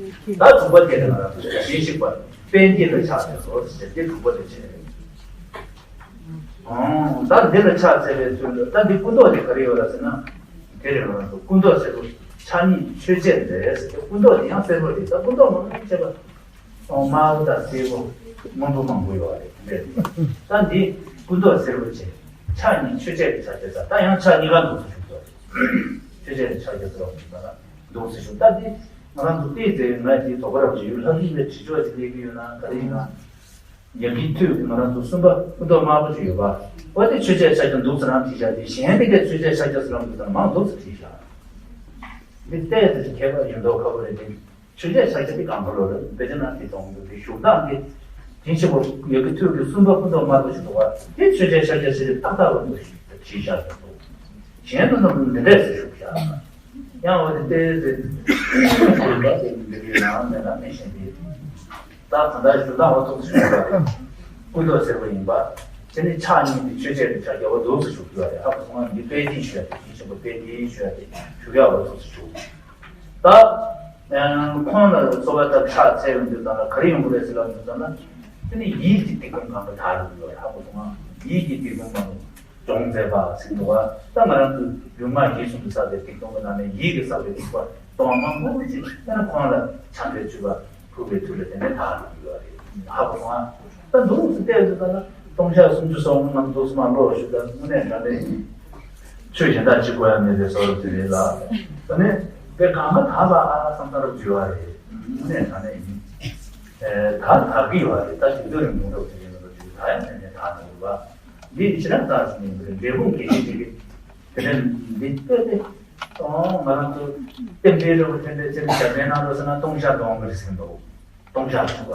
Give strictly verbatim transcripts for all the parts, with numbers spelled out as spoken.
ད་དྲུག་པ་དེ་ནི་ང་རང་ཚོ་བརྒྱ་བྱིན་ཞིག་པ་དཔལ་འདི་ལ་ཕྱག་འཚལ་སོ་ཞེས་དེ་དྲུག་པ་དེ་བྱས། ཨང་། ད་འདི་ལ་ཕྱག་འཚལ་བའི་ཚུལ་དུ་ད་འདི་སྐུ་མདོག་དེ་ག་རེ་ཡོད་ལ་ཟེར་ན། དེ་རེད། ང་རང་ཚོ་སྐུ་མདོག་སེར་པོ་ཕྱག་གཉིས་མཆོད་བྱེད་རེད་ཟེར་ཏེ། སྐུ་མདོག་དེ་ཡང་སེར་པོ་རེད། ད་སྐུ་མདོག་མང་པོ་བྱས་པ། དམར་པོ་དང་སེར་པོ་སྔོན་པོ་མང་པོ་ཡོད་རེད། ད་འདི་སྐུ་མདོག་སེར་པོ་བྱས། ཕྱག་གཉིས་མཆོད་བྱེད་ཀྱི་ཕྱག་རྒྱ་ཚར། ད་ཡང་ཕྱག་གཉིས་ཀ་འདུག་སེ་བཞུགས་ཡོད་རེད། མཆོད་བྱེད་ཀྱི་ཕྱག་རྒྱ་ཚར་བ་འདུག་ན་འདུག་སེ་བཞུགས། ད་འདི་ང་རང་ཚོ་བལྟས་ཚེ་ང་འདི་དོ་པ་རབ་ཅིག་ཡོད། ལྷ་ལུང་ལ་བྲིས་ཆོག་ཅིག་སླེབས་ཀྱི་ཡོད་ན་ག་རེ་ཡིན་ན། ཡ་གི་ཐོད་ཀྱི་ང་རང་ཚོ་གསུམ་པ་སྐུ་མདོག་དམར་པོ་ཅིག་ཡོད་པ། འོ་དེ་མཆོད་བྱེད་ཕྱག་རྒྱ་འདུག་སེ་རང་བྲིས་བཞག་དེ། གཞན་དེ་གའི་མཆོད་བྱེད་ཕྱག་རྒྱ་ཚར་བ་འདུག་ན་མང་འདུག་སེ་བྲིས་བཞག་འདི་བལྟས་ཚེ་ཁྱད་པར་ཡོད་མདོག་ཁ་པོ་རེད་དེ། མཆོད་བྱེད་ཕྱག་རྒྱ་དེ་གང་ག་ལོ་རེད། དཔེ་ཆ་ནང་དེ་མཐོང་འདུག་དེ་བཞུགས་སྟངས་དེ། དེ་ཆེ་བོ་ཡ་གི་ཐོད་ཀྱི་གསུམ་པ་སྐུ་མདོག་དམར་པོ་ཞིག་འདུག་བ། དེ་མཆོད་བྱེད་ཕྱག་རྒྱ་ཟེར་ཏེ་ཏག་ཏག་ལ་འདུག་ཞིག་བྲིས་བཞག་འདུག་གཞན་དུ་ནམ་འདི་འདྲས་སུ་བཞུགས་བཞག་ཡང་འོ་དེ་ལྟའི་ཟེར་དགོན་པ་དེ་འདི་རེད་ན་མེད་ན་མེད་བཞིན་དེ། ད་གང་ལྟར་བཞུགས་སྟངས་འོ་ཐུགས་སུ་ཆུད་པ་རེད། སྐུ་མདོག་སེར་པོ་ཡིན་པ། དེ་ནི་ཕྱག་གཉིས་ནི་མཆོད་བྱེད་ཀྱི་ཕྱག་རྒྱ་འོ་འདུག་སེ་བཞུགས་ཡོད་རེད། ཧ་གོ་སོང་ང་། འདི་དཔལ་ལྡན་ཞུ་ཡ་དེ། དེ་ཆེན་པོ་དཔལ་ལྡན་ཞུ་ཡ་དེ་བཞུགས་ཡ་འོ་འདུག་སེ་བཞུགས། ད་ཁོང་ལ་གསོལ་བ་བཏབ་ཕྱག་འཚལ་བའི་དུས་ཙམ་ལ་ག་རེ་ཡོང་གི་རེད་ཟེར་ལབ་དུས་ཙམ་ལ། དེ་ནི་ཡིད་ཀྱི་སྡིག་ལྟུང་གང་ག་དག་ཡོད་རེད། ཧ་གོ་སོང་ང་། ཡིད་ཀྱི་སྡིག་ལྟུང་གང་ག་སྦྱོང་མཛད་པ་ཟེར་འདུག་བ། ད་ང་རང་ཚོས་ལུས་ངག་ཡིད་གསུམ་དུ་བསགས་པའི་སྡིག་ལྟུང་གི་ནང་ནས་ཡིད་ཀྱིས་བསགས་པའི་སྡིག་པ་སྟོང་པ་མང་པོ་ཅིག་ད་ནི་ཁོང་ལ་ཕྱག་འཚལ་མཆོད་པ་ཕུལ་བའི་མཐུ་ལ་དེ་ནས་དག་ཡོད་རེད། ཧ་གོ་སོང་ང་། ད་འདུག་སེ་བལྟས་ཡོད་ཙང་ལྟུང་བཤགས་སུམ་ཅུ་སོགས་ནང་འདུག་སེ་མ་ཀློག་ཞུ། ད་དངོས་གནས་དྲང་གནས་ཡིན། ཆོས་གཞན་དག་ཅིག་གོ་ཡ་མེད་པའི་བཟོ་འདྲ་ཅིག་རེད་ལ། ད་ནི་དཔེ་གང་ག་དག་ལ་ཨ་བསམ་ཚར་བ་ཅིག་ཡོད་རེད། དངོས་གནས་དྲང་གནས་ཡིན། ཨེ། ད་དག་གི་ཡོད་རེད། ད་དེ་ཚོ་རིང་མོ་འདྲ་བོ་ཅིག་ཡིན་ནོ་ཅིག་ད་ཡང་ནས་ནས་དག་འདུག་ལ། འདི་ཕྱི་ནང་ལྟར་སོང་ནས་འབྲས་སྤུངས་དགེ་བཤེས་ཅིག་གིས་དེ་ནས་འདི་ལྟོས་ཏེ། ཨོ། ང་རང་ཚོ་རྟེན་འབྲེལ་འདྲ་བོ་དེ་འདྲ་ཅིག་ཞབས་བརྟན་གནང་རོགས་ཟེར་ན་ལྟུང་བཤགས་འདོན་གྱི་རེད་ཟེར་གྱི་འདུག་ལྟུང་བཤགས་ཆོག་པ།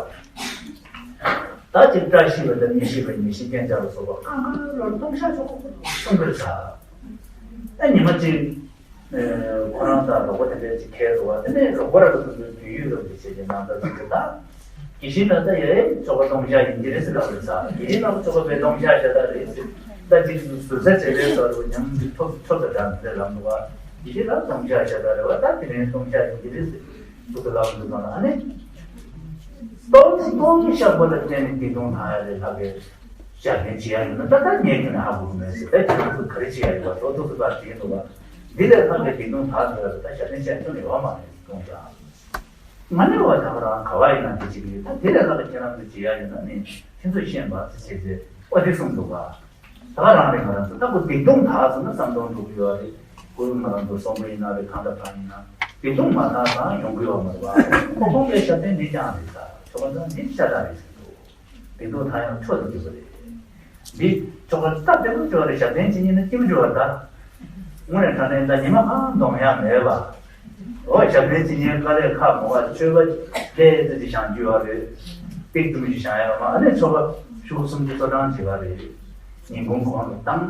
ད་ཅིག་བཀྲ་ཤིས་པ་དང་མི་ཤིས་པ་ཉེར་ཞི་རྐྱེན་བྱ་བ་སོགས་པ་གང་ག་ལོར་ལྟུང་བཤགས་ཆོག་པ་གསུང་གི་རེད་ཟེར། ཨ་ཉི་མ་གཅིག་ཨེ། ཁོ་རང་དང་རོགས་པ་དེ་འདྲ་ཅིག་ཁེལ་འདུག་བ། དེ་ནས་རོགས་པ་ར་ལ་དུ་དུ་དུས་ཡུན་རིང་པོ་བྱས་ཏེ་ནང་ལྟར་ཅིག་གི་ད། དགེ་བཤེས་ལ་ད་ཡ་ཡ་ཆོག་པ་ལྟུང་བཤགས་ཡིན་གྱི་རེད་ཟེར་ལབ་རེད་ཟེར། དགེ་བཤེས་ལ་ཆོག་པ་བས་ལྟུང་བཤགས་བྱ་ད་རེད་ཟེར། ད་ཅིག་ཟུར་ཟ་བྱས་པའི་བཟོ་འདྲ་བོ་ཉམས་ཀྱི་ཐོབ་ཐོབ་ད་འདྲ་འདི་འདྲ་ལབ་འདུག་བ། དགེ་བཤེས་ལ་ལྟུང་བཤགས་བྱ་ད་རེད་བ། ད་དེ་ནས་ལྟུང་བཤགས་ཡིན་གྱི་རེད་ཟེར། ཐུགས་སུ་ལབ་འདུག་ན་ཨ་ནི། ལྟུང་ལྟུང་བཤགས་པ་ལ་བརྟེན་ནས་སྡིག་ལྟུང་དག་ཡ་རེད། ལྷག་གི་ཞབས་བརྟན་བྱེད་ཡ་ཡོད་ན་ད་ལྟ་ངས་ཁྱོད་ནས་ཧ་གོ་གི་མེད་ཟེར། ད་ཁྱེད་རང་ཚོ་ག་རེ་བྱེད་ཡ་ཡོད་པ་ལྟོ་ཐུག་ཐུག་པ་བྱེད་འདུག་བ། འདི་ལས་ལྷག་གི་སྡིག་ལྟུང་དག་ཐུབ་ཡ་ད་ཞབས་བརྟན་བྱས་ཁྱོན་ནས་ཡོད་མ་རེད། ལྟུང་བཤགས་མ་ནི་བ་ད་ག་རང་ག་བ་ཡིན་ན་དེ་བྱེད་ཀྱི་ཡོད། ད་དེ་ལས་ལྷག་གི་ཁྱེད་རང་ཚོས་བྱེད་ཡ་ཡོད་ན་ནི་ཁྱེད་ཚོས་ཤེས་པ་ཚེ་ཆེ་ཚེ་ཨོ་དེ་གསུངས་འདུག་བ། ད་ག་རང་རེད། ང་རང་ཚོ་ད་ཁོ་སྡིག་ལྟུང་དག་སོང་ན་བསམ་བློ་འགྲོ་གི་ཡོད་རེད། ཁོ་ང་རང་ཚོ་སོང་པ་ཡིན་ན་རེད། གང་ལྟར་གང་ཡིན་ན་སྡིག་ལྟུང་མ་དག་ཙང་ཡོང་གི་ཡོད་མ་རེད་བ། ཁོ་ཁོང་གི་ཞབས་བརྟན་འདི་ཀྱང་རེད་ཟེར། ཆོག་པ་ཙང་འདི་ཤ་སྟག་རེད་ཟེར་འདུག་སྡིག་ལྟུང་དག་ཡང་འཕྲོ་དུ་འཇུག་པ་རེད། འདི་ཆོག་པ་སྟབས་བདེ་པོ་འཇོག་རེད། ཞབས་བརྟན་བྱེད་ཉིན་ན་སྐྱིད་པོ་འཇོག་པ་ད། དངོས་གནས་དྲང་གནས་ད་ཉི་མ་གང་གདོང་ཡག་མེད་པ། འོ་ཞབས་བརྟན་བྱེད་ཉིན་དཀའ་ལས་ཁག་མོ་བ་མཆོད་པ་ལས་ཙི་ཙི་བཞེངས་རྒྱུ་ཡོད་རེད། ཏིག་ཏུ་མི་ཞིག་བཞེངས་ཡོད་མ། ཨ་ནི་ཆོ་ག་ཕྲུ་གུ་སུམ་ཅུ་གསོ་སྦྱོང་བྱེད་པ་རེད། ཉིན་གུང་གོང་དུ་བཏང་།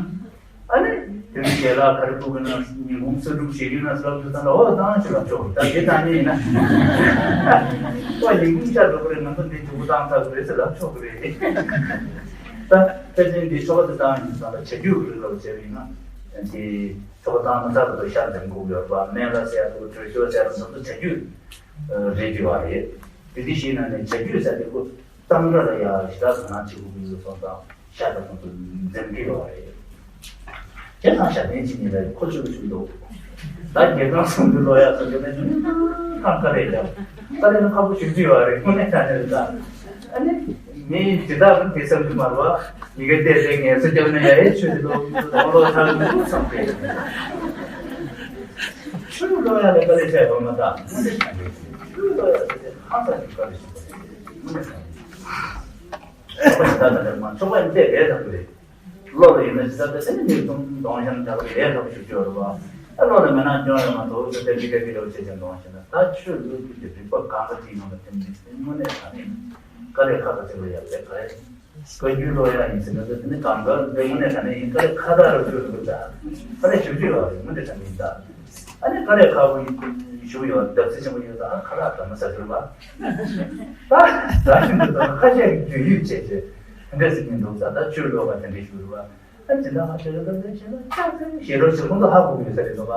ཨ་ནི་དེ་ནི་ཞལ་ལག་ག་རེ་ཕུལ་གི་ན་ཉིན་གུང་གསོལ་སྒྲུབ་བྱེད་ཀྱི་ན་ཟེར་ལབ་དུས་ཙམ་ལ་འོ་བཏང་ཞུ་ལབ་ཆོག་གི། ད་དེ་བཏང་ཉིན་ཡིན་ན་ཨོ་ཉིན་གུང་ཤ་འགྲོ་གི་རེད། ང་ཚོ་འདི་མཇུག་གུ་བཏང་ཚར་གི་རེད་ཟེར་ལབ་ཆོག་གི་རེད། ད་ཕལ་ཆེར་འདི་ཆོ་ག་དེ་བཏང་ཡིན་ཙང་ལ་བྱ་རྒྱུད་རིགས་ལ་བྱས་པ་ཡིན་ན་དེ་ཆོ་ག་བཏང་མ་ཚར་བར་དུ་ཤ་འཛེམ་དགོས་ཡོད་པ། སྨན་བླ་ཟེར་ཡ་དང་གྲོས་ཆོད་ཟེར་ཡ་དང་དེ་ཚོ་བྱ་རྒྱུད་རེད་བརྗོད་པ་རེད། དེ་དེ་ཤེས་ན་ནི་བྱ་རྒྱུད་ཟེར་དེ་ཁོ་གཙང་སྦྲ་ལ་ཡ་ཞེ་དྲག་དོ་སྣང་བྱེད་དགོས་ཀྱི་ཡོད་སོང་ཙང་ཤ་དང་དེ་ཚོ་འཛེམ་གྱི་ཡོད་རེད། དེ་ཚང་ཞབས་བརྟན་བྱེད་ཉིན་ལ་ཁོ་ཆུ་ཆུ་འདུག་ད་རྒྱལ་ཁང་སོང་དུས་ལོ་ཡག་སོང་དུས་ནི་ཉུང་ཉུང་ཁང་དཀའ་ལས་རྒྱབ། དཀའ་ལས་ནི་ཁག་པོ་ཞིག་ཅིག་ཡོད་རེད། དངོས་གནས་དྲང་གནས་རེད། ད་ཨ་ནི་མི་དེ་དག་ནི་དེ་བསམ་གྱི་མ་རེད་བ། མི་གེ་བལྟས་ཏེ་ངལ་གསོ་རྒྱབ་ན་ཡ་ཡའི་ཆུ་དེ་ལོ་ལོ་ལོ་ཚར་མི་འདུག་བསམ་གི། ཆུ་ལོ་ཡག་ལས་དཀའ་ལས་བྱས་པ་མ་ད་དངོས་གནས་དྲང་གནས་རེད། ཆུ་ལོ་ཡག་དེ་ཧང་སང་གི་དཀའ་ལས་ཞིག་རེད། དངོས་གནས་དྲང་གནས། ཆོག་པ་ཞིག་ད་ད་ལྟ་མ་ཆོག་པ་ཡིན་ཚད་ལས་ཐག་གི་རེད། བློ་ལ་ཡིན་ན་ཇི་ལྟར་དེ་ནི་མིག་བཙུམ་གདོང་བཞིན་འདྲ་བ་ལས་ཐག་ཞུ་རྒྱུ་རེད་བ། ཨ་བློ་ལ་མེད་ན་སྐྱོན་ཡོད་མ་གཏོགས་དེ་ལྟར་འདི་ག་འདི་འདྲ་བ་བྱེད་ཀྱང་གདོང་བཞིན་ད་ཆོས་ལུགས་ཀྱི་རིག་པ་གང་ག་དེའི་ནང་ལ་ཐིམ་ནས་དེ་དངོས་གནས་དྲང་གནས་དཀའ་ལས་ཁག་པ་ཅིག་ལ་ཡ་བསྡད་ག་རེ། བཀའ་བརྒྱུད་ལོ་ཡག་ཡིན་ཟེར་ན་དེ་ནི་གང་ག་དེ་དངོས་གནས་དྲང་གནས་ཡིན། དཀའ་ལས་ཁག་དག་རུ་ཆོས་ལུགས་ད་དཀའ་ལས་ཞུ་རྒྱུ་ཡོད་རེད། དངོས་གནས་དྲང་གནས་ཡིན་ད། ཨ་ནི་དཀའ་ལས་ཁག་པོ་ཞུ་ཡོད་བརྡབ་གསིག་ཆེན་པོ་ཡོད་ད་ཨ་ཁ་ལག་འདྲ་མ་ཟ་རྒྱུ་རེད་བ། ད་ད་ཞིག་འདི་ད་ཁ་ཤས་ཀྱི་རྒྱུས་ཡོད་བྱས་བྱས་དེ་འདྲ་ཟེར་གྱིན་འདུག་ད་ད་ཆོས་ལུགས་པ་དེ་འདྲ་ཞུ་རེད་བ། ད་སྦྱིན་བདག་ཁ་ཤས་ལ་ལབ་ནས་བྱས་ན་ཅག་ཙམ་ཞེ་དྲག་ཞེ་ཁོང་ཚོ་ཧ་གོ་གི་ཡོད་ས་རེད་འདུག་ག་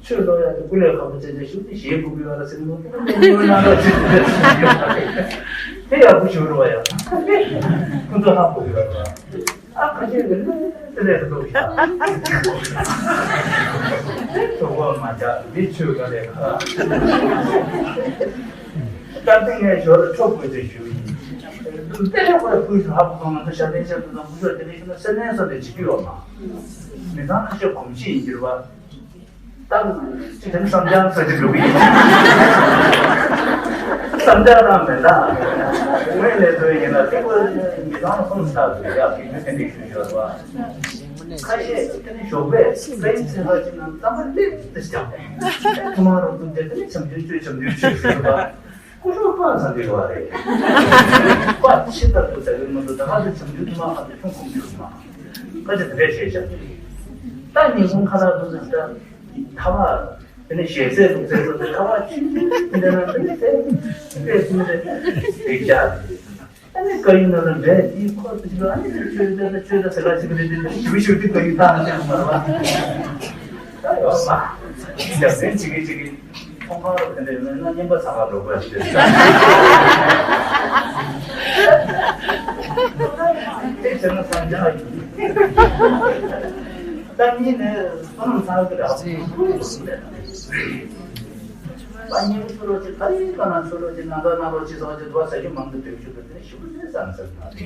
ཆོས་སློབ་ཡག་དེ་སྐུ་ལས་ཁག་པོ་བྱས་བྱས་ཞུགས་ཏེ་ཞེ་དགོས་ཀྱི་ཡོད་ལ་ཟེར་གི་འདུག་དེ་ནི་དངོས་གནས་རོགས་བྱེད་དེ་ཞུགས་ཡོད་པ་རེད། དེ་ཡག་པོ་ཞུ་རོགས་ཡ། ཁོང་ཚོ་ཧ་གོ་གི་ཡོད་རེད་བ། ཨ་ཁ་ཤས་ཀྱི་ལས་དེ་ལས་སུ་འདུག་ཤག་དེ་གྲོགས་པོ་མ་ཆགས་མི་ཆོས་ག་ལས་ཁ། ད་ལྟ་ངས་ཞོར་ལ་ཁྲོ་དགོས་ཚུལ་ཞུ་ཡིན། དེ་ལས་ཁོ་ལ་ཕུལ་ཞུ་ཧ་གོ་སོང་ང་ཚོ་ཞབས་བརྟན་ཞབས་ཏུ་དང་སྐུ་ཞབས་དེ་ལས་ཤུལ་ན་སེམས་ནན་སོགས་དེ་བྱེད་རྒྱུ་ཡོད་མ། མི་ཚང་ཁ་ཤས་གོམས་གཤིས་ཡིན་གྱུར་པ། ད་ཅི་དེ་ནི་བསམ་འཆར་ས་ཅིག་འགྲོ་གི་ཡིན། བསམ་འཆར་རང་མེད་ད། ངས་ལས་དོན་ཡིན་ན་དེ་ཁོ་མི་ཚང་ལ་གསུངས་ཚར་དུས་ཡག་གི་མི་དེ་འདྲ་ཞུ་ཡོད་པ། ཁ་ཤས་དེ་ནི་ཞོགས་པས་སྐད་ཡིག་ཚན་ཁག་ཅིག་ནང་རྩམ་པ་ལེབ་ཏུ་བཞག་ཐུ་མ་རོ་འདུག་དེ་དེ་ནི་བྱམས་ཆུང་བཅོས་བྱམས་ཆུང་བཅོས་ཟེར་བ། སྐུ་ཞབས་པ་ཟ་འདི་བ་རེད། པ་ཕྱི་ལྟར་དུ་ཟ་གི་མི་འདུག་ད་ག་དུ་བྱམས་ཆུང་དུ་མ་ག་དུ་ཆུང་ཁུང་གྱུར་མ། ཁ་ཅིག་དེ་འདྲས་བྱས་བཞག་ད་ཉིན་གུང་ཁ་ལག་དུ་ཟ་ད་ཐ་བ་དེ་ནི་ཞལ་ཟས་དུ་ཟས་དུ་ཐ་བ་ཆུང་ཆུང་དེ་འདྲ་ན་དེ་ནི་ཟས་དེ་ཟས་དེ་བཞག་ཨ་ནི་བཀའ་ཡིག་ནང་ལ་འདྲེ་དེའི་ཁོ་ཚོ་ཞིག་ཨ་ནི་ཆོས་ད་ཆོས་ད་ཟེར་ལ་ཞིག་རེད་དེ་ཞུ་ཞུ་དེ་བཀའ་ཡིག་ད་ན་ཅང་མ་ར་བ། ད་ཡོད་མ། རྒྱབ་རྟེན་བྱེད་ཀྱི་བྱེད་ཀྱི་ཁོང་ཁང་རུ་དེ་འདྲ་ཡོད་ན་ན་རྔན་པ་ཚ་ཁ་འགྲོ་དགོས་ཞེས། དེ་བྱས་ན་སང་རྒྱ་ཡིན། ད་གཉིས་ནས་བསོད་ནམས་ཚང་གི་ར། པ་སྙིང་ཚུ་རོ་ཅི་ད་རིང་ད་ན་ཚུ་རོ་ཅི་ན་ད་ན་རོ་ཅི་ཟོ་ཅི་དུ་བ་ས་ཡི་མང་དུ་དུས་ཤུ་དུ་དེ་ཤུ་དུ་དེ་ཟ་ན་ཟ་ན་དེ་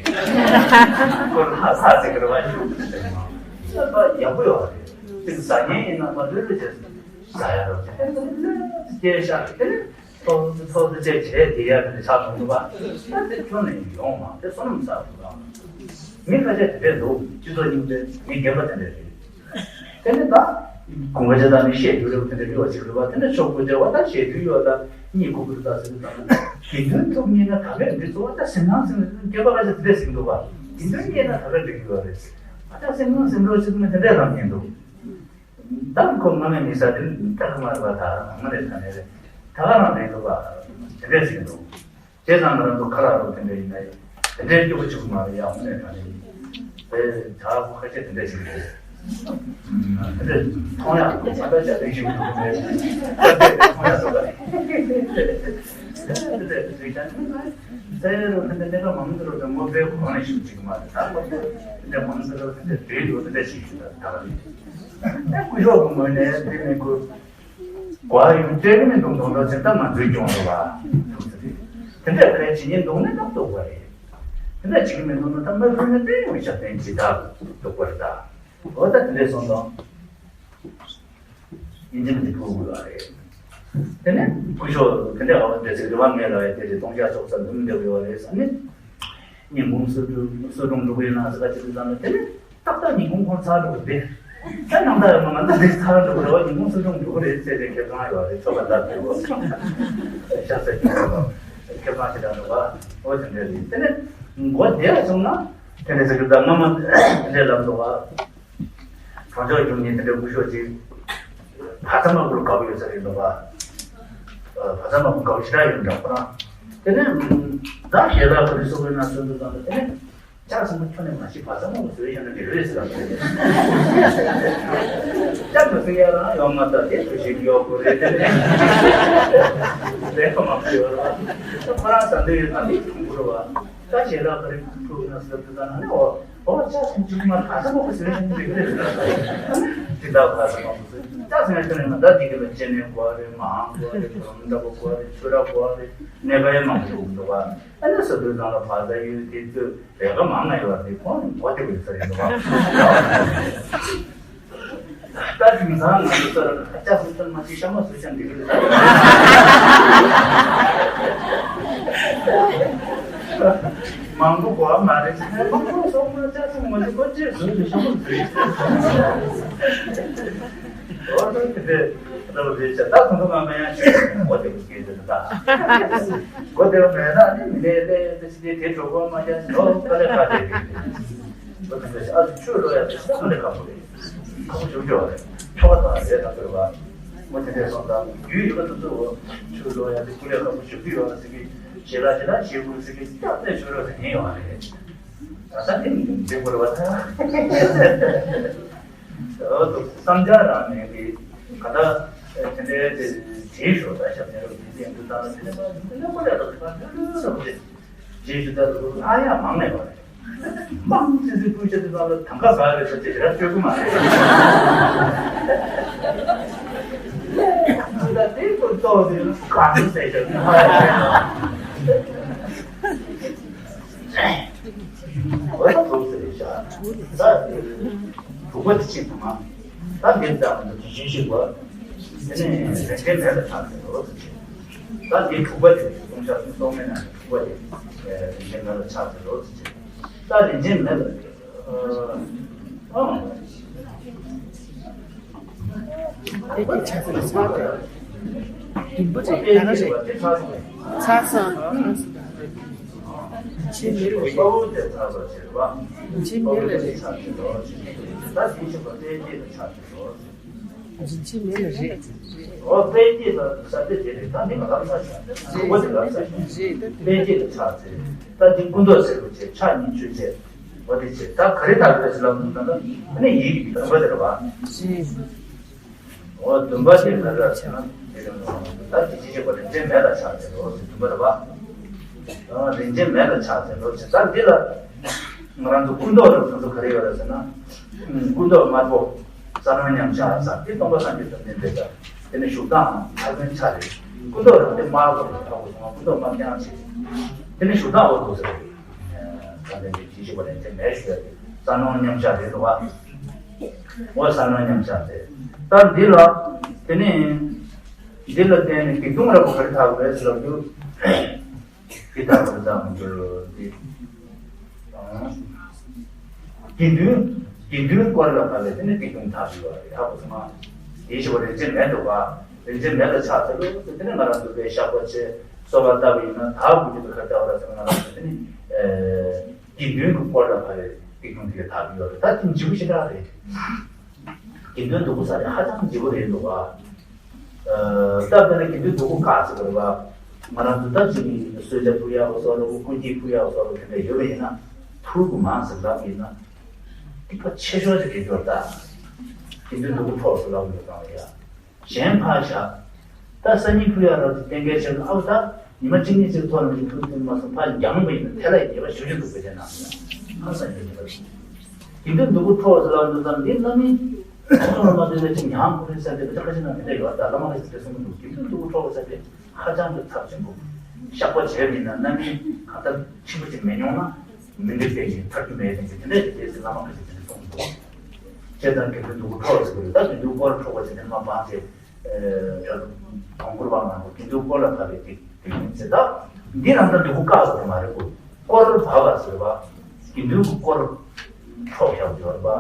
ཁོ་ལ་ཧ་ས་ཟེར་གི་ར་བ་ཤུ་དུ་དེ་མ་ཡག་པོ་ཡོད་རེད། དེ་ཟ་ཉན་ཡིན་ན་མ་ལུས་ལུས་ཅི་ཟ་ཡ་རོ་ཅི་དེ་ལུས་ལུས་སྐྱེ་ཤ་དེ་ཐོག་ཐོག་ཏུ་ཅེ་བྱས་དེ་ཡ་དེ་ཆགས་སོང་དུ་བ་ད་དེ་ཁྱོན་ནས་ཡོང་མ་དེ་བསོད་ནམས་བསགས་དུ་བ་མི་ཁ་ཤས་དེ་འདུག་སྤྱི་ཚོགས་རྙིང་པའི་མི་རྒན་པ་དེ་འདྲ་རེད། དེ་ནི་ད་དགུན་ཁ་ཆེ་ད་ནི་བཤད་རྒྱུ་རེད་དེ་འདྲ་ཡོད་ཅིག་རེད་བ། དེ་ནི་ཆོག་པོ་བྱ་བ་ད་བཤད་རྒྱུ་ཡོད་ད་གཉིད་ཁུག་པོ་ད་ཟེར་དུས་ད་དགེ་འདུན་ཐུག་ཉིན་ན་ད་གས་འདི་གཙོ་བོ་ད་སེམས་ནང་སེམས་སྐྱེ་བ་ཁ་ཤས་དེ་འདྲ་ཟིན་འདུག་བ། དགེ་འདུན་སྐྱེས་ན་ད་གས་འགྲིག་གི་ཡོད་རེད། ཨ་ད་སེམས་ནང་སེམས་རོ་ཆེ་ན་དེ་འདྲ་ལམ་ཡིན་འདུག་ད་ཁོ་ང་ངའི་མི་ས་དེ་ནི་ད་ཁ་མ་རེད་བ། ད་ང་ནས་ད་ནས་རེད། ད་ག་རང་རེད་འདུག་བ། དེ་འདྲ་ཟིན་འདུག་དེ་ཙམ་མ་རེད་འདུག་ཁ་ལག་རོགས་དེ་འདྲ་ཡིན་ན་ཡང་དེ་འདྲའི་སྐྱོ་པོ་བྱུང་མ་རེད། ཡང་དངོས་གནས་དྲང་གནས་ཡིན། དེ་ད་ཁོ་ཁ་ཆེ་དེ་འདྲ་ཞིག་རེད། དེ་འདྲ་མཐོང་ཡག་འདུག་ང་ད་ཞབས་བརྟན་ཞིག་འདུག་མཐོང་ཡག་འདུག་ག་དེ་འདྲ་དེ་འདྲ་ཞིག་ད་ཟེར་རོགས་དེ་འདྲ་གནད་འགག་མང་པོ་འདུག་རོགས་དེ་ངོ་བོའི་གོང་ནས་ཞིག་ཅིག་མ་རེད། ད་ཁོ་དེ་འདྲ་མང་པོ་འདུག་རོགས་དེ་འདྲ་བྲིས་འདུག་དེ་འདྲ་ཞིག་ཞིག་ད་ད་ག་རེད། སྐུ་ཞབས་ཀྱི་ངོས་ནས་དེ་མི་དགོས། གོ་བ་ཡོང་སྤྲད་ཀྱི་མི་འདུག་མདོག་མདོག་ཅིག་ད་ང་ཚོའི་སྐྱོང་རེད་བ། དེ་འདྲ་ཁ་ཅིག་ཉིན་འདུག་ནས་ནམ་འདུག་པ་རེད། དེ་འདྲ་བྱེད་ཀྱི་མི་འདུག་ན་ད་མ་ཕུལ་ན་བསྟན་ཡོང་ཞབས་བརྟན་ཇི་ལྟར་འདུག་པ་རེད་ད། འོ་ད་དེ་འདྲས་སོང་ཙང་ཡིན་གཅིག་མིན་གཅིག་ཕུལ་དགོས་པ་རེད། དེ་ནས་སྐུ་ཞབས་དེ་འདྲས་འོ་འདྲ་ཟེར་རེ་བ་ངས་ལ་ཡ་དེ་རེད། སྟོང་རྒྱ་ཚོགས་ས་འདུམ་འདེབས་ཡོད་རེད་ཟེར་ནས། ཉིན་གུང་གསོལ་སྒྲུབ་གསོལ་སྒྲུབ་འགྲོ་གི་ཡོད་ན་ཟེར་བ་ཅིག་དང་དེ་ནས་ཏག་ཏག་ཉིན་གུང་ཁོང་ཚར་འགྲོ་གི་རེད། ད་ནང་ད་ཡོད་མ་ང་ད་འདི་ཚར་འགྲོ་གི་རེད་བ། ཉིན་གུང་གསོལ་སྒྲུབ་འགྲོ་གི་རེད་ཟེར་ཏེ་ཁེ་བཟང་ཡོད་རེད། ཆོ་ག་ད་དེ་བོ་ཤ་ཚ་གི་ཁེ་བཟང་ཞིག་ད་འགྲོ་བ་འོ་དེ་འདྲ་རེད། དེ་ནས་མགོ་བདེ་བ་སོང་ན་དེ་འདྲ་ཟེར་གི་ད་སྔ་མ་དེ་འདྲ་ལབ་འདུག་བ། གྲོང་ཆོག་ཡོང་ཉིན་དེ་འདྲ་སྐུ་ཞབས་ཅིག་ཕ་ཚ་མ་བུར་དགའ་བོ་ཡོད་ས་རེད་འདུག་བ། ཕ་ཚ་མ་བུར་དགའ་བོ་ཞེ་དྲག་ཡོད་འདྲ་ཁོ་རང་། དེ་ནས་ད་ཞལ་ལག་ག་རེ་བཟོ་དགོས་ན་བཟོ་འདུག་ཙང་དེ་ནས་ལྕགས་སྲིན་པོ་ཁྱོན་ནས་མ་ཤི། ཕ་ཚ་མ་བུར་བཟོས་ཡོད་ན་འགྲིག་རེད་ཟེར་ལ། ལྕགས་མ་སྲིན་ཡ་རང་ཡོང་མ་ད་དེ་ཚོ་ཞིག་ཡོད་དགོས་རེད། དེ་ནས་ལས་ཀ་མང་པོ་ཡོད་རེད་བ། ཁོ་རང་ཟ་འདོད་ཡོད་ན་དེ་གྲུང་པོ་རེད་བ། ད་ཞལ་ལག་ག་རེ་ཕུལ་ན་ཟེར་དུས་ད་ན་ནི་འོ་འོ་ལྕགས་སྲིན་ཅིག་མ་ད་ས་མོ་གི་ཟེར་བཞིན་འདུག་གི་རེད། དེ་ད་ཕ་ས་མ་གི་ཟེར་ལྕགས་སྲིན་ཡང་ཁྱོད་ནས་ང་ད་འདི་གི་ལ་ལྕེ་ནས་གོ་བ་རེད། མ་ཧང་གོ་བ་རེད། གང་འདྲ་པོ་གོ་བ་རེད། ཆུ་ར་གོ་བ་རེད། ནད་པ་ཡང་མང་པོ་འདུག་འདུག་བ། ཨ་ནི་ཟེར་དུས་ད་ལ་ཕ་ས་ཡོད་དེ་ཚོས་ལས་ཀ་མང་ང་ཡོད་རེད། ཁོང་གོ་དེ་གི་ཟེར་ཡིན་འདུག་བ། ད་དེང་སང་ང་ཚོ་ས་ར་ལྕགས་སྲིན་ཐོན་མ་ཅིག་ཤ་མ་ཟོས་ཀྱང་འགྲིག་གི་རེད། མང་པོ་གོ་བ་མ་རེད། མང་པོ་སོང་ན་ལྕགས་སྲིན་མ་ཟོས་ཀོ་ཅེས་ཟོས་ཏེ་ཤ་མ་ཟོས། འོ་ད་དེ་འདྲ་རེད་བྱ། ད་ཁོང་ཚོ་ང་མ་ཡང་ཤེས་འོ་དེ་གི་སྐད་ཆ་ད། གོ་དེ་མེད་ན་ནི་མི་ལས་ལས་དེ་ཅི་དེ་དེ་གྲོགས་པོ་མ་རྒྱག་ནོ་ཀ་ལས་ཀ་དེ་དེ་འོ་དེ་འདྲ་བྱ། ཨ་ཆུ་ལོ་ཡ་དེ་ཤ་མ་ལས་ཁ་པོ་རེད། ཁོ་བོ་ཞུ་རྒྱུ་རེད། ཆོ་ག་དང་རེད་ད་ཟེར་བ། མོ་དེ་འདྲས་སོང་ཙང་རྒྱུས་ཡོད་པ་དེ་ཚོ་ཆུ་ལོ་ཡ་དེ་སྐུ་ལས་ཁག་པོ་ཞུ་རྒྱུ་ཡོད་རེད་ཟེར་གི། ཞེ་ལ་ཞེ་ལ་ཞེ་དགུ་ཟེར་གི་སྐྱབས་གནས་ཆོས་རོགས་ཟེར་ཉན་ཡོང་བ་རེད། ང་ཚང་གི་མི་འདུག་འདི་བོར་བ་ད། འོ་དུ་བསམ་འཆར་རང་ནས་གི་ག་ད་དེ་འདྲའི་དེ་བྲིས་ཤོག་ད་ཞབས་བརྟན་རོགས་དེ་དེ་འདུག་ད་དེ་འདྲ་མ་འདུག་ད་ཁོ་ལས་ད་དེ་ག་འདུག་རོགས་དེ་བྲིས་ཤོག་ད་དུ་ཨ་ཡ་མང་ནས་བ་རེད། མང་ཙི་ཙི་སྤུས་ཆ་དེ་ཚང་ལ་དང་ག་ག་རེ་ཟེར་ཏེ་ར་སྤྱོད་གི་མ་རེད། ད་དེ་ཁོ་ཏོག་དེ་ག་ཚོད་ཟེར་ཤོག་ནི་ཧ་ཡ། འོ་ཐུགས་ཟེར་བཞག་ད་དེ་དྲུག་པ་དེ་ཅིག་དང་། ད་འདི་ལྟ་བུ་འདི་ཇི་བཞིན་གཤེགས་པ། དེ་ནས་རིན་ཆེན་མེ་ལ་ཆགས་ཟེར་རོ། ད་འདི་དྲུག་པ་དེ་གསུང་བཤད་གསུང་མེད་ན་དྲུག་པ་དེ་རིན་ཆེན་མེ་ལ་ཆགས་ཟེར་རོ། ད་རིན་ཆེན་མེ་ལ་ཨ། དེ་དེ་ཆགས་ཟེར་ཆགས་ཏེ། རིན་པོ་ཆེ་ག་རེ་རེད། ཆགས་སོང་། ཆགས་སོང་། ཆེ་མེད་རེད། ཆེ་མེད་ལ་རེད། རིན་ཆེན་མེ་ལ་རེད། འོ་དཔལ་དེ་ལ་ས་དེ་དེ་རེད། ད་ནི་ང་ལ་ས་ཞིག་འོ་དེ་ལ་ས་ཞིག་རེད། ད་དེ་དཔལ་དེ་ལ་ཆགས་ཚེ་ད་དེ་སྐུ་མདོག་སེར་པོ་བྱས་ཕྱག་གཉིས་ཆོས་བྱས། འོ་དེ་བྱས་ད་ག་རེ་ད་ག་རེ་ཟེར་ལབ་འདུག་ད་ནི་ཡིད་ཀྱི་དམ་པ་དེ་རེད་བ། རེད། འོ་འདུན་པ་དེ་ལ་ར་ཟེར་ན་དེ་རེད་མོ། ད་དེ་ཅི་བྱེད་པ་རིན་ཆེན་མེ་ལ་ཆགས་ཚེ་འོ་དེ་འདུན་པ་རེད་བ། རིན་ཆེན་མེ་ལ་ཆགས་ཚེ་འོ་དེ་ད་འདི་ལ་ང་རང་ཚོ་སྐུ་མདོག་ལ་ང་ཚོ་ག་རེ་ཡོད་རེད་ཟེར་ན། སྐུ་མདོག་དམར་པོ། ས་ནོར་མཉམ་གཞག་ས་དེ་སྟོང་པ་སངས་རྒྱས་བཅོམ་ལྡན་འདས་ཀྱི་དེ་ནི་བཞུགས་སྟངས་ཨ་ཀུན་ཆ་རེད། སྐུ་མདོག་རང་དེ་དམར་པོ་རེད། ཧ་གོ་སོང་ང་། སྐུ་མདོག་དམར་རྐྱང་ཅིག་རེད། དེ་ནི་བཞུགས་སྟངས་འོ་དེ་ཟེར་རེད། ད་ལྟ་འདི་ཅི་ཞིག་པ་ནས་དེ་མེད་ཞུ་ཡ་རེད། ས་ནོར་མཉམ་གཞག་རེད་འདུག་བ། འོ་ས་ནོར་མཉམ་གཞག་རེད། ད་འདི་ལ་དེ་ནི་འདི་ལ་བརྟེན་ནས་སྡིག་ལྟུང་རབ་པོ་ག་རེ་ཐག་རེད་ཟེར་ལབ་རྒྱུ། ཇི་ལྟར་འདི་ལྟར་མི་འགྱུར་ཏེ། དགེ་འདུན། དགེ་འདུན་དཀོར་ལ་བབས་པས་དེ་ནི་སྡིག་ལྟུང་དག་པའི་བར་ཡོད་ཧ་གོ་སོང་ང་། དེའི་ཞེ་པོ་རིན་ཆེན་མེད་འདུག་ག། རིན་ཆེན་མེ་ལ་ཆགས་ཚེ་ལོ་དེ་ནི་ང་རང་ཚོ་པའི་བཤགས་པ་བྱས་གསོལ་བ་བཏབ་པ་ཡིན་ན་དག་དགོས་ཀྱི་འདུག་ག། བལྟ་བ་ལ་ཟེར་ན་ང་རང་ཚོ་དེ་ནི་དགེ་འདུན་གྱི་དཀོར་ལ་བབས་པའི་སྡིག་ལྟུང་དེ་ག་དག་པའི་བར་ཡོད་རེད། ད་དེ་འཇིགས་པ་ཞེ་དྲག་རེད། དགེ་འདུན་སྡུག་པོ་ཟ་ནི་ཧ་ཅང་འཇིགས་པོ་རེད་འདུག་ག། སྟབས་བདེ་ན་དགེ་འདུན་སྡུག་པོ་བཀག་ཟེར་དགོས་རེད་པ། ང་རང་ཚོ་སྟབས་གཅིག་གིས་གསོལ་ཇ་ཕུལ་ཡག་སོགས་ལ་སྐུ་འགྱེད་ཕུལ་ཡག་སོགས་ལ་དེ་འདྲ་ཡོད་པ་ཡིན་ན་ཕུལ་དགོས་མང་ཟེར་ལབ་ཡིན་ན་སྡིག་པ་ཆེ་ཤོས་དེ་དགེ་སྦྱོར་ད། དགེ་འདུན་སྡུག་པོ་འཕྲོག་ཟེར་ལབ་ཡོད་ཙང་ཡ། གཞན་ཕར་བཞག། ད་སང་ཉིན་ཕུལ་ཡག་རག་དུས་གཏན་འཁེལ་བྱས་ན་ཨའུ་ད། ཉི་མ་གཅིག་གཉིས་ཅིག་ཐོག་ནས་ཕུལ་ཐུབ་མ་སོང་ཕར་འགྱངས་པ་ཡིན་ན་དེ་ལ་ཉེས་པ་ཞེ་པོ་ཅིག་འདུག་པས་དེ་ན། ཧ་སང་ཉེས་པ་རེད། དེ་འདྲ་སྡུག་པོ་འཕྲོག་ཟེར་ལབ་འདུག་ཙང་འདི་རྣམ་སྨིན་ཐོག་ལ་མ་འདི་འདྲ་ཅིག་ཉམས་ཁོ་རེ་ཟེར་ཏེ་ཁ་ཅིག་ན་མི་འདྲ་ཡོད་ད་བླ་མ་ཁ་ཅིག་དེ་གསུང་གི་འདུག་དེ་འདྲ་སྡུག་པོ་འཕྲོག་ཟེར་ཏེ་ཧ་ཅང་གི་ཚབས་ཆེན་པོ། བཤགས་པ་བྱས་པ་ཡིན་ན་རྣམ་སྨིན་གང་ལྟར་ཕྱིན་པ་ཅིག་མི་མྱོང་ན་མི་འདི་དེ་ཡིན་ཐར་རྒྱུ་མེད་དེ་འདི་འདྲ་ཅིག་དེ་ཟེར་བླ་མ་ཁ་ཅིག་དེ་འདྲ་གསུང་གི་འདུག་བྱས་ཙང་དེ་འདྲ་སྡུག་པོ་འཕྲོག་ཟེར་གི་རེད། ད་དེ་འདྲ་དཀོར་འཕྲོག་པ་ཅིག་དེ་མ་སྤངས་ཏེ། ཨ་དོང་ཁུར་བ་མང་པོ་དགེ་འདུན་དཀོར་ལ་བབས་པའི་སྡིག་སྡིག་ལྟུང་ཟེར་ད། འདི་རང་ད་འདི་གུ་བཀག་དགོས་མ་རེད་གོ། དཀོར་བབས་པ་ཟེར་བ། དགེ་འདུན་གྱི་དཀོར་འཕྲོག་བཞག་ཡོད་རེད་པ།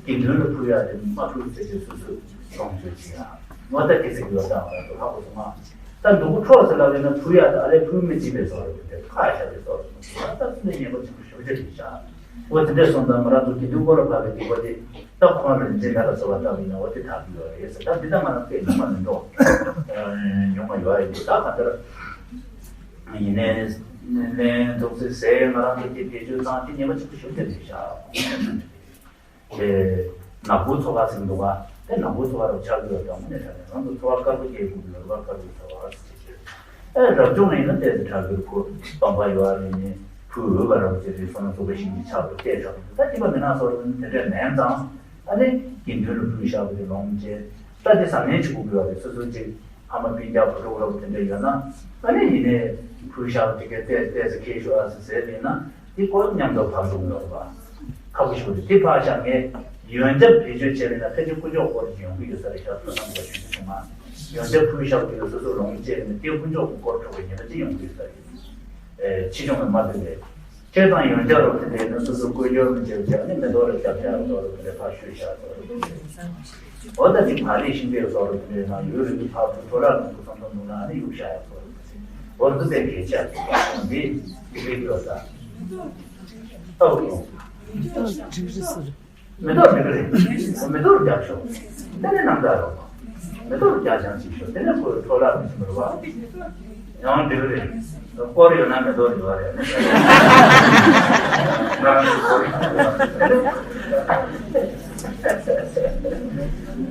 དགེ་འདུན་ལ་ཕུལ་ཡག་དེ་མ་ཕུལ་ཟེར་གྱི་སོ་སོས་ལོངས་སྤྱོད་བྱེད་ཡག་ངོ་ད་དེ་ཟེར་གྱི་ཡོད་ཙང་ང་ཚོ་ཧ་གོ་སོང་ང་། ད་འདི་གུ་འཕྲོག་ཟེར་ལབ་ཡོད་ན་ཕུལ་ཡག་ད་ཨ་ལས་ཕུལ་མི་བྱེད་པའི་བཟོ་རེད་དེ་ཁ་བཞག་པའི་བཟོ་རེད། ད་ད་ཚུལ་ལས་ངན་པ་ཆེན་པོ་ཞེ་པོ་ཅིག་རེད་ཤག་འོ་དེ་འདྲས་སོང་ཙང་ང་རང་ཚོ་དགེ་འདུན་དཀོར་ལ་བབས་པའི་སྡིག་པ་དེ་ད་ཁོང་ལ་འཛིན་གྲྭ་ལ་གསོལ་བ་བཏབ་ཡིན་ན་འོ་དེ་དག་གི་ཡོད་རེད་ཟེར། ད་འདི་ལྟར་ང་རང་སྐད་ཉུང་མ་མི་འགྲོ། ཉུང་མ་ཡོད་རེད་འདུག་ད་གང་ལྟར་ཡིན་ནའི་ལན་འདུག་ཚེ་ཟེར་ང་རང་ཚོ་དེ་བེད་སྤྱོད་བཏང་དེ་ཉེས་པ་ཆེན་པོ་ཞིག་དེ་རེད་ཤག་དེ་ནག་པོའི་ཚོ་ཁ་ཟེར་གྱི་འདུག་ག་དེ་ནག་པོའི་ཚོ་ཁ་རུ་ཆགས་ཀྱི་ཡོད་ཀྱང་མ་ནས་ཆགས་ཀྱང་རང་ཚོ་ཚོ་བ་དཀར་པོ་སྐྱེས་དགོས་ཀྱི་ཡོད་རེད་བ། དཀར་པོའི་ཚོ་བ་ཟེར་གྱི། ཨེ་རབ་བྱུང་ཡིན་ན་ཏོག་ཙམ་དྲག་གི་རེད་ཁོ། སྟོང་པ་ཡོད་རེད་ནི་བུ་འོས་པ་རབ་ཅེས་རེད་སོང་ན་རྫོགས་པའི་ཞིང་གི་ཆགས་པའི་ལྟས་ཆགས་པ་ད་སྐྱིད་པ་མི་སྣང་སོགས་རེད་ནི་དེ་འདྲ་མིན་ཙང་། ཨ་ནི་དགེ་འདུན་ལ་ཕུལ་བཞག་པ་དེ་ལོངས་སྤྱད། ད་དེ་བཟང་ངན་གཅིག་པུ་དགོས་པ་རེད། སོ་སོ་གཅིག་ཕ་མ་སྤུན་ཀྱག་བུ་ཕྲུག་རབ་དེ་འདྲ་ཡོད་ན། ཨ་ནི་ཡིན་ནའི་ཕུལ་བཞག་པ་དེ་གའི་ཏོག་ཙམ་ཁྱེར་ཤོག་ཨ་ཟེར་ཟེར་བ་ཡིན་ན། དེ་སྐོར་མཉམ་དུ་ཕབ་འདུག་ལབ་པ། ཁག་པོ་ཞིག་རེད། དེ་ཕར་བཞག་ངས་ཡོན་ཆབ་བེད་སྤྱོད་བྱས་པ་ཡིན་ན་ཕལ་ཆེར་དཀོན་མཆོག་སྐོར་ཅིག་ཡོང་གི་ཡོད་ས་རེད་ཤག་ཐུགས་བསམ་བཞག་ཞུ་རྒྱུ་བྱུང་ང་། ཡོན་ཆབ་ཕུལ་བཞག་པ་དེ་ལ་སོ་སོ་ལོངས་སྤྱད་པ་ཡིན་ན་དེ་དཀོན་མཆོག་གི་སྐོར་འཕྲོག་པའི་ཉེས་པ་ཅི་ཡོང་གི་ཡོད་ས་རེད། ཨེ་ཕྱིས་འབྱུང་ལ་མ་ལྟོས་པའི། བྱས་ཙང་ཡོན་ཆབ་རོགས་དེ་འདྲའི་ནི་སོ་སོ་བཀོལ་སྦྱོར་མི་བྱེད་པ་བྱས་ནས་མེ་ཏོག་ལ་རྒྱབ་བྱ་རོགས་དེ་འདྲའི་ཕར་བཤུས་བཞག་ཟེར་བ་རེད། འོ་ད་ཅིག་མ་རིག་ཤིང་རྟའི་བཟོ་རོགས་དེ་འདྲའི་ནང་ཡུན་རིང་པོ་ཕར་ཚུར་འཕྲོ་བརླག་མང་པོ་བསམ་བློ་འདུག་ན་ཨ་ནི་གཡུག་བཞག་ཡག་བཟོ་རོགས་དེ་འོ་འདི་དེ་གལ་ཆེ་བ་འདི་དེ་འདྲའི་ཡོད་ད། ཨོ་ཀེ། འགྲིག་རེད་ཟེར། མེ་ཏོག་འགྲིག་གི་རེད། མེ་ཏོག་རྒྱབ་ཤོག་དེ་ནས་རྣམ་དག་རོགས། མེ་ཏོག་རྒྱབ་བྱང་ཅིག་ཤོག་དེ་ནས་ཁོའི་འཕྲོ་བརླག་མི་བྱེད་པར་བ། ཡང་འགྲིག་རེད། སྐོར་ཡོད་ན་མེ་ཏོག་རེད་བ་རེད། ང་རང་ཚོ་སྐོར་ཡོད་ན་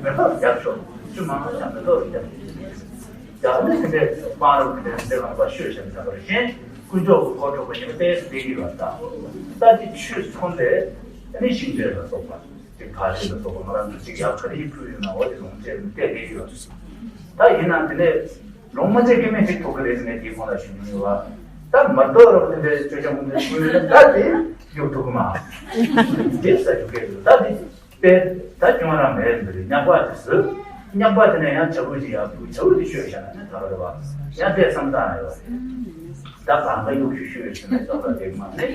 མེ་ཏོག་རྒྱབ་ཤོག་ཆུ་མང་ང་ཤ་མེ་ཏོག་རེད་རྒྱབ། རྒྱབ་ནས་དེ་འདྲའི་སྤང་རོགས་དེ་འདྲའི་འདྲ་ལངས་པ་ཤོད་བྱ་མི་ཚར་བ་རེད། གཞན་དཀོན་མཆོག་གི་སྐོར་འགྲོ་བ་ཉི་མ་ཏོག་ཙམ་བསྡད་ཀྱི་ཡོད་པ་དང་། ད་དེ་ཆུ་ཚོན་ལས་ཨ་ནི་ཤིང་འབྲས་ལ་སོགས་པ། ཅིག་ཕ་ཤུལ་ལ་སོགས་པ་ང་རང་ཚོ་ཅིག་ཡར་ཁ་རི་ཕུལ་ཡོད་ན་འོ་དེ་ལོངས་སྤྱད་ནས་བལྟས་བསྡད་ཀྱི་ཡོད། ད་ཡིན་ན་དེ་ནས་ལོངས་མ་སྤྱད་མཁན་མི་ཞིག་ཐུག་གི་རེད་ཟེར་ནས་དེའི་ཁོང་ལ་ཞུ་མྱོང་ཡོད་པ། ད་མ་གཏོགས་རོགས་དེ་འདྲའི་སྤྱོད་བྱ་མང་པོ་ཕུལ་ཡོད་ན་ད་དེ་གཡུག་ཐུབ་ཀྱི་མ། དེ་ས་རྒྱུ་སྐད་དུ་ད་དེ་དཔེ་ད་སྐྱོན་རང་མེད་འདི་རེད། སྙག་པ་དེ་བཟོས། སྙག་པ་དེ་ནས་ཡང་བྱ་འུ་ཅིག་ཡར་ཕུལ། བྱ་འུ་དེ་ཤོད་བཞག་ན་ནི་ད་ག་རེད་བ། ཡང་དེ་བསམ་སྟངས་ཡོད་པ་རེད། ད་གང་ག་གཡུག་ཤུ་ཤུ་ཡོད་ཟེར་ནས་ཙོག་ཙོག་དེ་མ་ནི་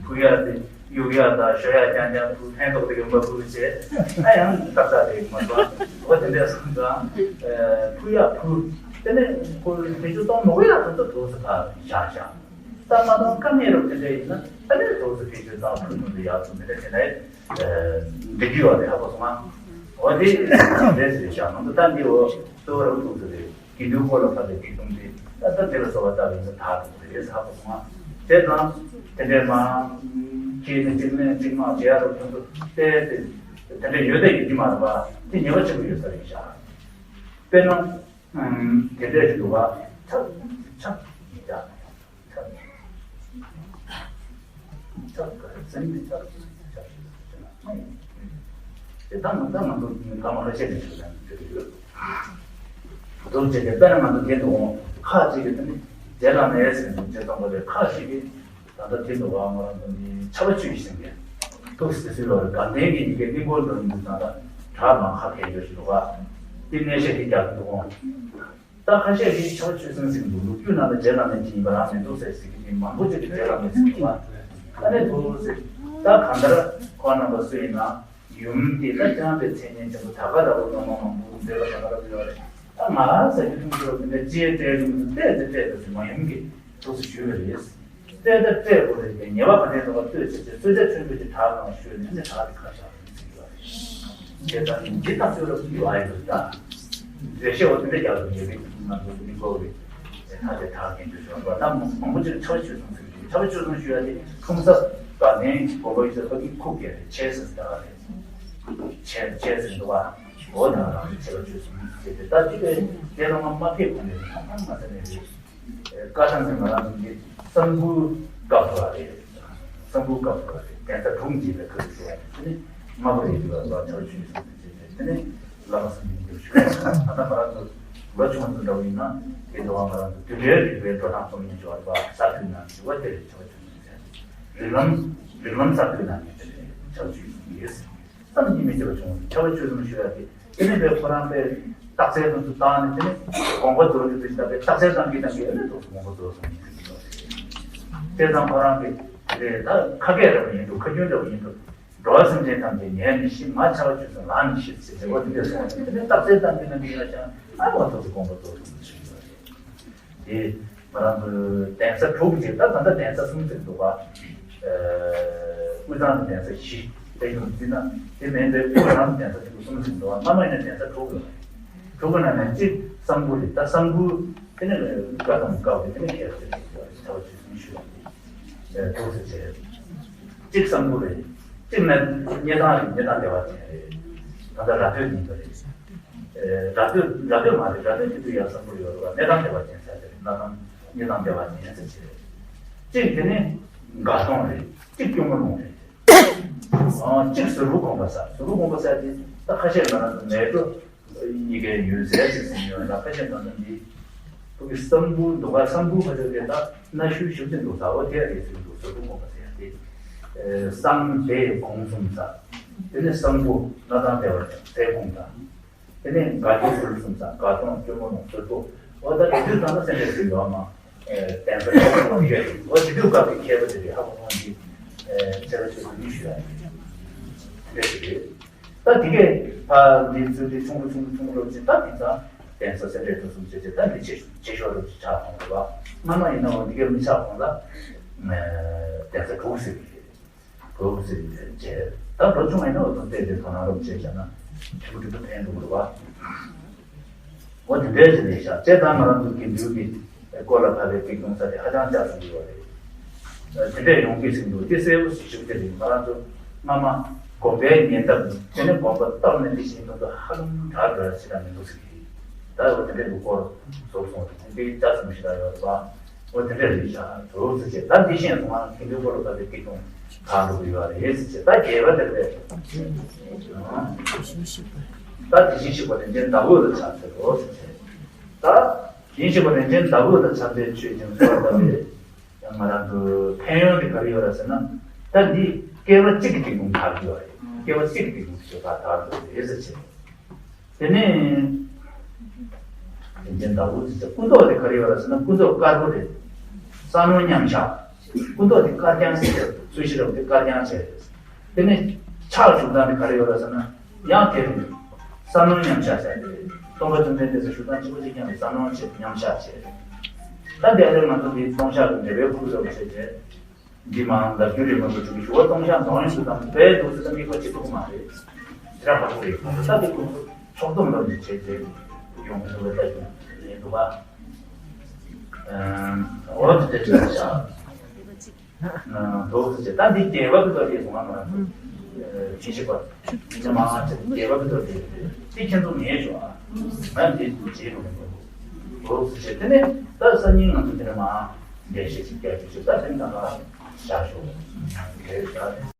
ཕུལ་ཡ་དེ། གཡུག་ཡ་དང་ཞོ་ཡ་རྐྱང་རྐྱང་ཕུལ། ཕན་ཐོགས་དེ་གི་མ་ཕུལ་བྱས། ཨ་ཡང་ཏག་ཏག་དེ་མ་ཚོར་བ་དེ་འདྲ་སོང་ཙང་། ཕུལ་ཡ་ཕུལ། དེ་ནས་ཁོ་བེད་སྤྱོད་གཏོང་མི་དགོས་ཡ་ད་ཚོ་ཐུགས་སུ་ཕར་བཞག་བཞག་ད་མ་གཏོང་ཀ་མེད་རོགས་དེ་འདྲ་ཡིན་ན་ཨ་ནི་ཐུགས་སུ་བེད་སྤྱོད་གཏོང་ཕུལ་ཐུབ་དེ་ཡག་ཐུབ་མི་འདྲ་དེ་ནས་འགྲིག་གི་ཡོད་རེད། ཧ་གོ་སོང་ང་། འོ་དེ་འདྲ་ཟེར་བཞག་ང་ཚོ་ད་འདི་འོ་གཙོ་བོ་རང་ཐུགས་སུ་རེད། དགེ་འདུན་སྐོར་ལ་ཕར་ལ་སྒྲིག་གཏོང་དེ་ད་ལྟ་དེ་ལ་གསོལ་བ་བཏབ་ཡིན་ས་ད་དུ་རེད་ཟེར་ཧ་གོ་སོང་ང་། དེ་དང་དེ་འདྲའི་མ་ཁྱེད་ནི་གཅིག་ནས་གཅིག་མ་བྱེད་ཡ་རུ་ཐོན་དུ་བལྟས་ཏེ་དེ་འདྲ་ཡོད་དེ་ཡོད་ཀྱི་མ་རེད་པ། དེ་ཉེས་པ་ཆེན་པོ་ཡོད་ས་རེད་ཤག་དཔེར་ན་དེ་འདྲས་ཞིག་འདུག་པ། ཆག་ཆག་ཡིན་ཀྱང་། ཆག་ཆག་ག་རེ་ཟེར་ནས་ཆག་ཆག་ཆག་ཆག་ཆག་ན་མ་ཡིན། དེ་ད་ང་ད་ང་ཚོ་སྐར་མ་ཁ་ཤས་ནས་ཞུ་ན་འདོད་ཀྱི་ཡོད། ད་དུང་བྱས་ཏེ་དཔེར་ན་ང་ཚོ་དེ་འདུག་ཁ་ཅིག་གིས་དེ་ནི་རྗེ་བླ་མའི་ཟེར་ནས་རྗེ་ཙོང་ཁ་པའི་ཁ་ཅིག་གིས་ད་ལྟ་དེ་འདུག་བ་ང་རང་ཚོ་ནི་ཆར་པ་ཆུ་ཡིས་ཟིན་པའི་ཐུགས་སྲིད་སྲིད་ལོ་རེ་དགའ་ལྡན་གྱི་ཡི་གེ་གླིང་སྐོར་འགྲོ་ཡིན་དུས་ད་ལྟ་གྲྭ་མང་ཁ་གས་འགྱོ་ཞིག་འདུག་བ། དེ་གནས་བཤད་དེ་རྒྱག་གི་འདུག་ད་ཁ་ཤས་ཀྱིས་ཆར་པ་ཆུ་སྲིན་ཟེར་གྱི་འདུག་ལོ་རྒྱུས་ནང་ལ་རྗེ་བླ་མའི་མཁྱེན་པ་རང་མི་འདུག་ཟེར་ཟེར་གྱི་མང་པོ་ཅིག་གིས་རྗེ་བླ་མའི་ཟེར་གྱི་བ། ཨ་ནི་འདུག་ཟེར། ད་གང་ལྟར་ཁོང་རྣམ་པ་སུ་ཡིན་ན་ཡུམ་དེ་ད་ཅང་པའི་མཚན་སྙན་ཆེན་པོ་ད་ག་ར་བོ་ནོ་མ་མང་པོ་མཛད་པ་ད་ག་ར་བོ་ཡོད་རེད། ད་ང་ཟ་རྒྱུ་འཐུང་རྒྱུ་རོ་དེ་འདྲ་ཅེས་སྤྲད་རྒྱུ་མི་འདུག་སྤྲད་དེ་སྤྲད་དེ་ཟེར་མ་ཡུམ་གྱིས་ཐུགས་སུ་ཞུས་པ་རེད། སྤྲད་ད་སྤྲད་དགོས་རེད་དེ་ཉེས་པ་ག་འདྲས་འདུག་ག་ལྟོས་བྱས་ཏེ་གསོལ་ཇ་མཚོན་དུ་ཅིག་བྲག་ནང་ཞོན་ནས་ནི་བྲག་དེ་ཁ་བཞག་དེ་ཚིག་ཡོད་རེད། དེ་ལྟར་ནི་འདི་ལྟར་གསོལ་རབ་ཀྱི་ཡོད་ཨ་ཡོད་ད། འགྲེལ་བཤད་འོ་དེ་འདྲ་རྒྱག་དགོས་ཡོད་པའི་ང་ཚོ་མི་གོ་བའི་ཐ་དེ་དག་གིན་དུ་ཞོན་པ་ད་མང་པོ་ཅིག་ཆར་ཆུ་སོང་ཟེར་གྱི་ཆར་ཆུ་སོང་ཞུ་ཡ་དེ་འཁྲུངས་ས་དགའ་ལྡན་དགོན་པ་ཡོད་ས་ཕ་གི་ཁུག་གེ་རེད་ཆེ་ཟེར་ད་རེད། ཆེ་ཆེ་ཟེར་འདུག་བ། འོ་ད་རང་ཆེ་ཆར་ཆུ་སོང་ཟེར་དེ་ད་ཅི་བས་དེ་རང་མ་མ་ཕེབས་གོང་ནས་ཧང་ཧང་མ་ཟེར་ནས་རེད། བཀའ་ཐང་ཟེར་ང་རང་ཚོ་འདི་གསང་ཕུ་སྐབས་སུ་རེད། གསང་ཕུ་སྐབས་སུ་རེད། གདན་ས་དྲུག་འདི་ལ་ཁ་ལུ་ཞུ་བ་རེད། དེ་ནི་རྔ་པ་རེད་འདི་ལ་ལ་ཆར་ཆུ་སོང་ཟེར་དེ་དེ་ནི་བླ་མ་སེང་གེ་འདིར་ཞུ་བ་རེད། ད་ལྟ་ང་རང་ཚོ་ལོ་ཆུང་ཚོ་འདྲ་བོ་ཡིན་ན་དེ་འདྲ་བ་ང་རང་ཚོ་དུས་འགྲོའི་རིག་པའི་འགྲོ་སྟངས་རྩོམ་ནས་འབྱོར་བ་ས་ཁུལ་ན་ཞུ་བ་དེ་རེད། ཆར་ཆུ་སོང་ཟེར་རིགས་ལམ་རིགས་ལམ་ས་ཁུལ་ན་ནི་དེ་རེད། ཆར་ཆུ་སོང་ཡོད་ཟེར། བསམ་གྱིས་མི་ཁྱབ་པ་བྱུང་བ་རེད། ཆར་པ་ཆུ་སོང་ཞུ་ཡག་གི་དེ་ནི་བས་ཁོ་རང་པས་རྟགས་གསལ་དུ་བཏང་ནས་དེ་ནི་དགོངས་པ་རྫོགས་ཀྱི་དུས་ད་པས་རྟགས་གསལ་བཏང་གི་བཏང་གི་ཨ་ནི་དུས་དགོངས་པ་རྫོགས་སོང་ཡིན་ཟེར་གྱི་ཡོད་རེད། དེ་ཙང་ཁོ་རང་གི་དེ་ད་ཁ་སྐད་འདྲ་བོ་ཡིན་འདུག་ཁ་རྒྱུན་འདྲ་བོ་ཡིན་འདུག་འགྲོ་བ་སེམས་ཅན་ཐམས་ཅད་ཉལ་ནས་ཤི། ང་ཆར་པ་ཆུ་སོང་ལངས་ནས་ཤི་ཟེར་ཟེར་བ་དེ་འདྲ་སོང་བ་དེ་ནི་རྟགས་གསལ་བཏང་གི་བཏང་གི་ཡོད་ཀྱང་ཨ་ནི་དུས་དགོངས་པ་རྫོགས་སོང་ཟེར་གྱི་ཡོད་རེད། དེ་ང་རང་ཚོའི་གདན་ས་དྲུག་ཅེས་ད་ད་ལྟ་གདན་ས་གསུམ་ཟེར་འདུག་པ། དབུས་གཙང་གི་གདན་ས་བཞི་དེ་ཡོང་བརྩིས་ན་དེ་མིན་པའི་དབུས་རང་གི་གདན་ས་དེ་གསུམ་ཟེར་འདུག་པ། སྔ་མ་ཡིན་ན་གདན་ས་དྲུག་ཡོད་རེད། དྲུག་གི་ནང་ནས་གཅིག་གསང་ཕུ་རེད། ད་གསང་ཕུ་དེ་ནི་བཀའ་དང་བཀའ་བརྒྱུད་དེ་ནི་ཁྱད་པར་ཅན་ཞིག་ཡོད་རེད། ཚ་བ་ཆུ་སོང་ཞུ་ཡ་དེ་དྲུག་ཟེར་བྱས། གཅིག་གསང་ཕུ་རེད། གཅིག་ནི་སྙེ་ཐང་རེད། སྙེ་ཐང་བདེ་བ་ཅན་རེད། ད་ལྟ་ར་སྟོད་ཡིན་པ་རེད། ར་སྟོད་ར་སྟོད་མ་རེད། ར་སྟོད་དེ་དུས་ཡར་གསང་ཕུ་ཡོད་རེད་པ། སྙེ་ཐང་བདེ་བ་ཅན་ཟེར་དེ་རེད། སྙེ་ཐང་སྙེ་ཐང་བདེ་བ་ཅན་ཟེར་གྱི་རེད། གཅིག་དེ་ནི་དགའ་སྟོན་རེད། གཅིག་སྐྱོར་མོ་ལུང་རེད། ཨང་གཅིག་ཟུར་ཕུ་དགོན་པ་ཟེར། ཟུར་ཕུ་དགོན་པ་ཟེར་དེ་ད་ཁ་ཤས་ང་རང་ཚོ་མལ་གྲོ་གཉིས་ཀའི་ཡུལ་ཟེར་ཅིག་ཟིན་ཡོད་ལ། ཁ་ཤས་ང་ཚོ་འདི་ཕ་གི་གསང་ཕུ་འདུག་ག་གསང་ཕུ་ཁ་ཤས་དེ་ད་གནའ་ཤུལ་ཞིབ་ཅིག་འདུག་ཟེར་བ་དེ་རེད་ཟེར་འདུག་ཟུར་ཕུ་དགོན་པ་ཟེར་དེ། གསང་བདེ་དགོན་གསུམ་ཟེར། དེ་ནས་གསང་ཕུ་སྙེ་ཐང་བདེ་བ་ཅན་ཟེར་དགོན་དང་། དེ་ནས་དགའ་སྐྱིད་ཟུར་གསུམ་ཟེར། དགའ་སྟོན་སྐྱོར་མོ་ལུང་ཟུར་ཕུ། འོ་ད་དེ་དུས་ད་ལྟ་སེ་འབྲས་ཟེར་ཡོད་མ། གདན་ས་ཁག་ཁག་ཡོད། འོ་དེ་དུས་སྐབས་ཀྱི་མཁས་པ་དེ་རེད། ཧ་གོ་སོང་། འདི་ཚེ་རབས་ཆོས་སུ་མི་ཞུ་ཡ་རེད། དེ་འདྲ་ཞིག་རེད། ད་དེ་གས་ཕ་འདི་ཚུལ་འདི་ཆུང་རུ་ཆུང་རུ་ཆུང་རུ་ཕྱིན། ད་དེང་སང་གདན་ས་སེ་འབྲས་དུ་གསུམ་བྱས་བྱས་ད་འདི་ཆེ་ཆེ་ཤོས་རུ་ཆགས་སོང་རེད་བ། སྔ་མ་ཡིན་ན་འོ་འདི་གས་མི་ཆགས་གོང་ལ་གདན་ས་དྲུག་ཟེར་གི་རེད། གོ་ཟེར་གི་རེད། བྱས་ད་ལོ་ཆུང་ཡིན་ན་འོ་དང་བལྟས་ཏེ་དོ་སྣང་རོགས་བྱས་བྱས་ན་ཁྱི་གུ་ཏི་ཏི་ཕན་འདུག་རེད་བ། འོ་དེ་འདྲས་ཟེར་ནས་བཞག་བྱས་ད་ང་རང་ཚོ་དགེ་འདུན་གྱི་ སྐོར་ལ་ཕབ་པའི་སྐད་གཏོང་ས་དེ་ཧ་ཅང་ལྕགས་སུ་འགྱུར་བ་རེད། དེ་འདྲས་ཡོང་གི་ཟིན་འདུག་དེ་གསལ་པོ་ཞིག་ཞུ་གི་རེད། ང་རང་ཚོ་སྔ་མ་དགོན་པའི་ཉེ་འདབས་དེ་ནས་དགོན་པ་བཏབ་ནས་དེ་བཞིན་དུ་ཧ་ལམ་དྲག་དྲག་ཞིག་ལ་མི་འདུག་ཟེར་གི་རེད། ད་འོ་དེ་འདྲས་འདུག་སྐོར་ཟོར་སོང་དེ་འདྲས་ལྕགས་སུ་མི་ཞིག་ལ་ཡོད་རེད་པ། འོ་དེ་འདྲས་རེད་ཤག་འགྲོ་ཚུལ་བྱས། ད་འདི་བཞིན་སོང་ང་དེ་འདྲས་སྐོར་ལ་ཕབ་པའི་སྐད་གཏོང་དྲག་འགྲོ་གི་ཡོད་རེད་ཟེར་བྱས། ད་རྒྱས་པ་དེ་རེད། ད་དེ་བཞིན་གཤེགས་པ་རིན་ཆེན་ཟླ་འོད་ལ་ཕྱག་འཚལ་ལོ་ཟེར་བྱས། ད་དེ་བཞིན་གཤེགས་པ་རིན་ཆེན་ཟླ་འོད་ལ་ཕྱག་འཚལ་མཆོད་ཅིང་གསོལ་བ་བཏབ་པས། ཡང་ང་རང་ཚོ་ཕན་ཡོན་དེ་ག་རེ་ཡོད་རེད་ཟེར་ན། ད་འདི་སྐྱེ་བ་གཅིག་གི་སྡིག་ལྟུང་དག་གི་ཡོད་རེད། སྐྱེ་བ་གཅིག་གི་སྡིག་ལྟུང་དེ་ཚོ་ད་དག་འགྲོ་རེད་ཟེར་བྱས། དེ་ནས་རིན་ཆེན་ཟླ་འོད་ཟེར་བྱས་སྐུ་མདོག་དེ་ག་རེ་ཡོད་རེད་ཟེར་ན། སྐུ་མདོག་དཀར་པོ་རེད། ས་ནོར་མཉམ་བཞག་སྐུ་མདོག་དེ་དཀར་རྐྱང་ཟེར། ཚོས་གཞི་རབ་དེ་དཀར་རྐྱང་བྱས་རེད། དེ་ནས་ཕྱག་བཞུགས་སྟངས་དེ་ག་རེ་ཡོད་རེད་ཟེར་ན། ཡང་དེ་རེད། ས་ནོར་མཉམ་བཞག་བྱས་རེད། སྟོན་པ་བཅོམ་ལྡན་འདས་ཟེར་བཞུགས་སྟངས་གཅིག་པ་གཅིག་རྐྱང་རེད། ས་ནོར་བྱས་མཉམ་བཞག་བྱས་རེད། ད་འདི་ཨ་རེ་ང་ཚོ་འདི་ལྟུང་བཤགས་ཀྱི་འབྲས་བུའི་ཁུར་རེད་བྱས་རྗེས། འདི་མང་ལ་རྒྱུ་རེད་མ་གཏོགས་ཅིག་ཞུ་བ་ལྟུང་བཤགས་འདོན་ཡོང་དུས་དང་དཔེ་འདུག་ཟེར་ན་དམིགས་པ་ཇེ་སྡུག་མ་རེད། ཇེ་དྲག་པོ་རེད། ད་འདི་ཁོང་ཚོ་ཕྱོགས་སྡོམ་ལ་འདི་བྱས་རྗེས་ཡོང་གི་འདུག་པ། ད་ཡིན་འདུག་པ། འོ་དེ་འདྲ་བྱས་བཞག་འདུག་ཟེར་བྱས། ད་འདི་རྒྱས་པ་དེ་ཚོ་རེད་སོང་ང་མ་རེད། ཅི་ཞིག་པ། འདི་མང་ང་ཆེ་རྒྱས་པ་དེ་ཚོ་རེད། དེ་ཁྱེད་ཚོ་ངས་ཞུ་ཨ། ང་འདི་ཚོ་བྱེད་རུང་འདུག་ཟེར་བྱས། དེ་ནས་ད་སང་ཉིན་ང་ཚོ་དེ་ནས་མ་འདས་ཤིག་ཅིག་རྒྱག་རྒྱུ་ཞིག་ད་དེ་ནས་ད་ག་བཞག་ཞོག་དེ་བཞག